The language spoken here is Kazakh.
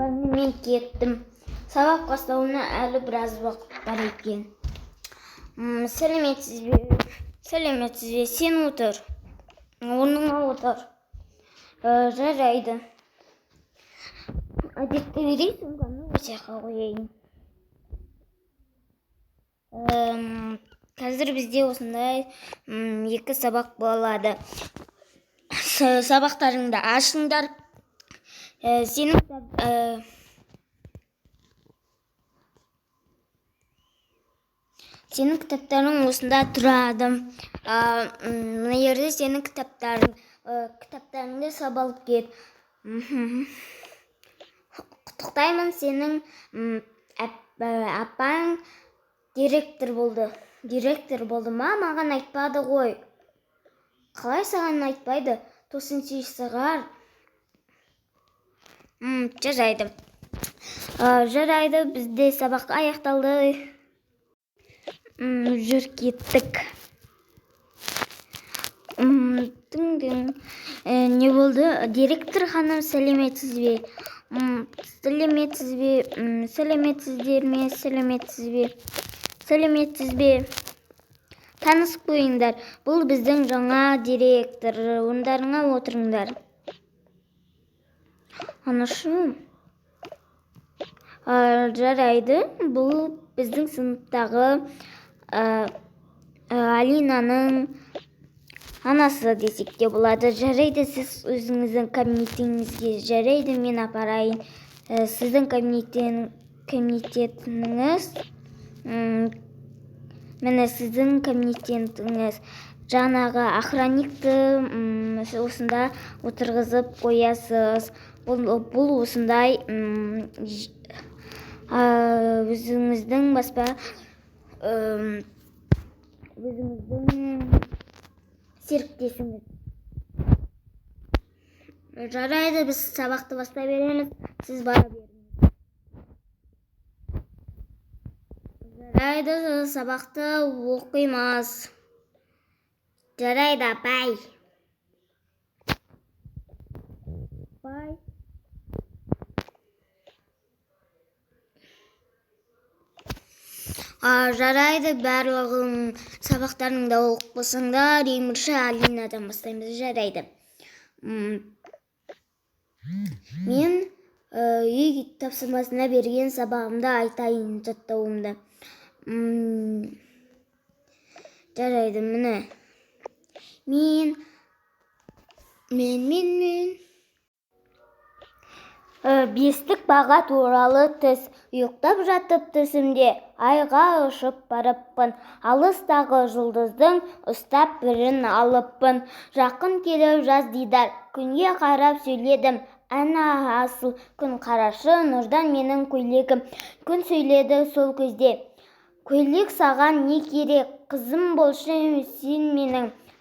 Сумкаңды, мен кеттім. Сабақ басталуына әлі біраз уақыт бар екен. Сәлеметсіз бе? Сәлеметсіз бе? Сен отыр. Орныңа отыр. Жарайды. Әдеттегідей сумканы осы жаққа қояйын. Қазір бізде осындай 2 сабақ болады. Сабақтарыңды ашыңдар. Сенің кітаптарың осында тұрады. Мына жерде сенің кітаптарың. Кітаптарыңды сап алып кет. Құттықтаймын, сенің апаң директор болды. Директор болды ма? Маған айтпады ғой. Қалай саған айтпайды? Тосын сый шығар. Жарайды. Жарайды, бізде сабақ аяқталды. Жүр кеттік. Тың-тың. Не болды? Директор ханым, сәлеметсіз бе? Сәлеметсіз бе? Сәлеметсіздер ме? Сәлеметсіз бе? Сәлеметсіз бе? Танысып қойыңдар. Бұл біздің жаңа директор. Орындарыңа отырыңдар. Анашым. Жарайды. Бұл біздің сыныптағы Алинаның анасы десек те болады. Жарайды, сіз өзіңіздің кабинетіңізге. Жарайды, мен апарайын. Сіздің кабинетіңіз, міне сіздің кабинетіңіз. Жаңағы охранникті осында отырғызып қоясыз. Бұл осындай, өзіңіздің баспа, өзіңіздің серіктесіңіз. Жарайды, біз сабақты бастай береміз, сіз бара беріңіз. Жарайды, сабақты оқимыз. Жарайды, апай. Бай. Жарайды, барлығың сабақтарыңды оқып болсаңдар, ең бірінші Алинадан бастаймыз. Жарайды. Мен үй тапсырмасына берген сабағымды айтайын, жаттауымды. Жарайды, міне. Мен, мен, мен, мен. Бестік баға туралы түс. Ұйықтап жатып түсімде айға ұшып барыппын. Алыстағы жұлдыздың ұстап бірін алыппын. Жақын келіп жаз дидар, күнге қарап сөйледім. Әна асыл күн қарашы, нұрдан менің көйлегім. Күн сөйледі сол кезде. Көйлек саған не керек, қызым болшы сен менің.